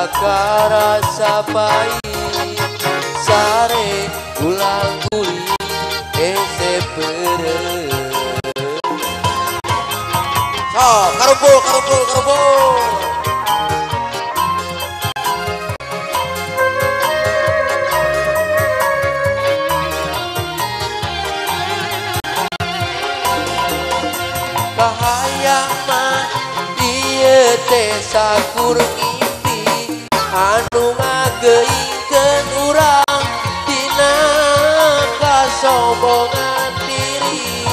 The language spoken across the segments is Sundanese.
segala karasa pahit sare ulang guling ese peureum. So, karumpul karumpul karumpul. Kahayang mah ieu teh sakur ngimpi anu ngageuingkeun urang dina kasombongan diri.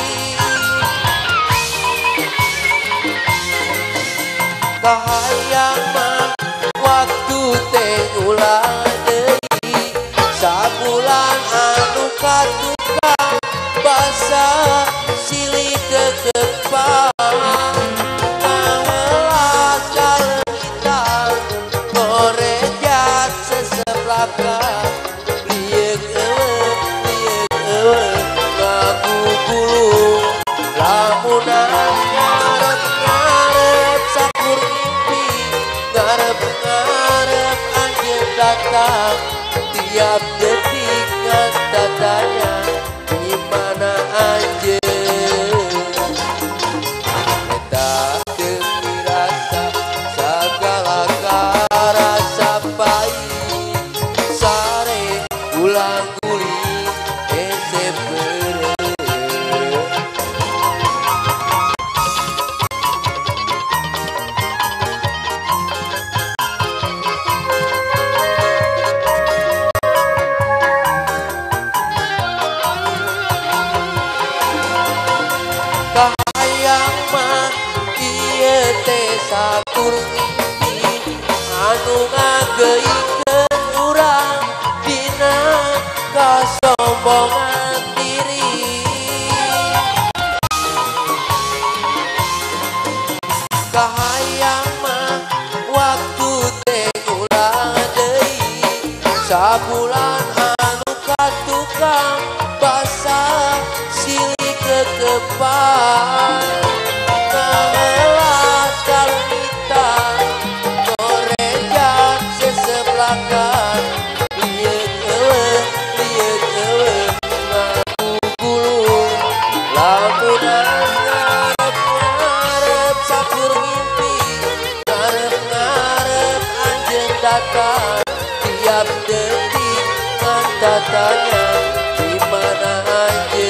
Kahayang mah waktu teh ulang deui sabulan anu katukang basa silih kekepang ngahelas kaleungitan ngorejat seseplakan lieuk eueuh ngagugulung lamunan ngarep-ngarep sakur ngimpi ngarep-ngarep anjeun datang tiap detik ngan tatanya di mana anjeun. Eta demi rasa segala karasa pahit sare ulang guling ese peureum. Kahayang mah ieu teh sakur ngimpi anu ngageuingkeun urang dina kasombongan diri. Kahayang mah waktu teh ulang deui sabulan anu katukang basa silih kekepang ngahelas kaleungitan ngorejat seseplakan lieuk eueuh ngagugulung lamunan ngarep-ngarep sakur ngimpi ngarep-ngarep anjeun datang tiap detik ngan tatanya di mana anjeun.